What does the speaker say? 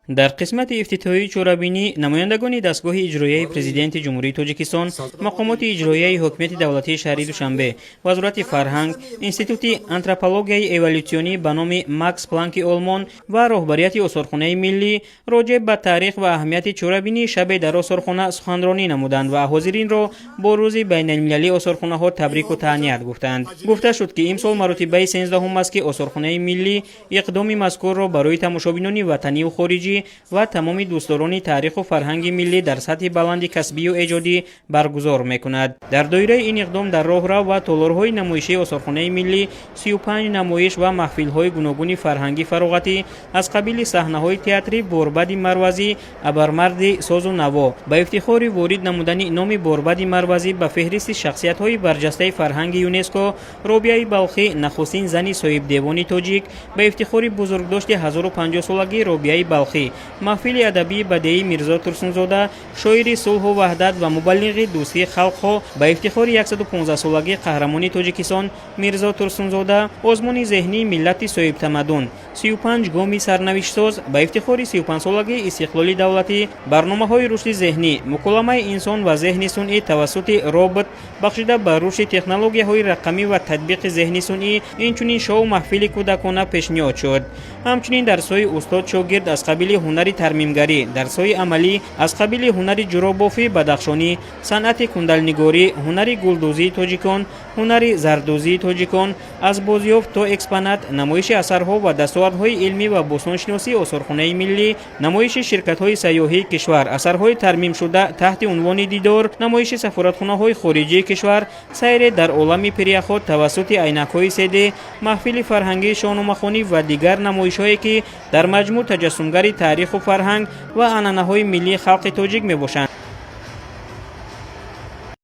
Дар қисмати ифтитоҳии чорабинӣ намояндагони дастгоҳи иҷроияи Президенти Ҷумҳурии Тоҷикистон, мақомоти иҷроияи ҳокимияти давлатии шаҳри Душанбе, Вазорати фарҳанг, Институти антропологияи эволютсионӣ ба номи Макс Планки Олмон ва роҳбарияти Осорхонаи миллӣ роҷеъ ба таърих ва аҳамияти чорабинии «Шабе дар осорхона» суханронӣ намуданд ва ҳозиринро бо Рӯзи байналмилалии осорхонаҳо табрику таҳният гуфтанд. Гуфта шуд, ки имсол маротибаи 13-ум аст, ки Осорхонаи миллӣ иқдоми мазкурро барои тамошобинони ватаниву хориҷӣ ва тамоми дӯстдорони таъриху фарҳанги миллӣ дар сатҳи баланди касбию эҷодӣ баргузор мекунад. Дар доираи ин иқдом дар роҳрав ва толорҳои намоишии Осорхонаи миллӣ 35 намоиш ва маҳфилҳои гуногуни фарҳангӣ фароғатӣ аз қабили саҳнаҳои театрӣ «Борбади Марвазӣ, абармарди созу наво» ба ифтихори ворид намудани номи Борбади Марвазӣ ба феҳристи шахсиятҳои барҷастаи фарҳанги ЮНЕСКО, Робиаи Балхӣ, нахустин зани соҳибдевони тоҷик, ба ифтихори бузургдошти 1050-солагии Робиаи Балхӣ, маҳфили адабии бадеии Мирзо Турсунзода, шоири сулҳу ваҳдат ва мубаллиғи дӯстии халқҳо, ба ифтихори 115-солагии қаҳрамони Тоҷикистон Мирзо Турсунзода, озмуни зеҳнии «Миллати соҳибтамаддун: 35 гоми сарнавиштсоз» ба ифтихори 35-солагии истиқлоли давлатӣ, барномаҳои рушди зеҳнӣ, муколамаи инсон ва зеҳни сунъӣ тавассути робот бахшида ба рушди технологияҳои рақамӣ ва татбиқи зеҳни сунъӣ, инчунин шоу маҳфили кӯдакона пешниҳод шуд. Ҳамчунин дарсҳои устод шогирд аз қабили ҳунари тармимгарӣ, дарсҳои амалӣ аз қабили ҳунари ҷуробофии бадахшонӣ, санъати кундалнигорӣ, ҳунари гулдӯзии тоҷикон, ҳунари зардӯзии тоҷикон, аз бозёфт то экспонат, намоиши асарҳо ва дастовардҳои илмӣ ва бостоншиносии Осорхонаи миллӣ, намоиши ширкатҳои сайёҳии кишвар, асарҳои тармимшуда таҳти унвони «Дидор», намоиши сафоратхонаҳои хориҷии кишвар, сайре дар олами пиряхҳо тавассути айнакҳои 3D, маҳфили фарҳангии шоҳномахонӣ ва дигар намоишҳое, ки дар маҷмӯъ таҷассумгари таъриху фарҳанг ва анъанаҳои миллии халқи тоҷик мебошанд.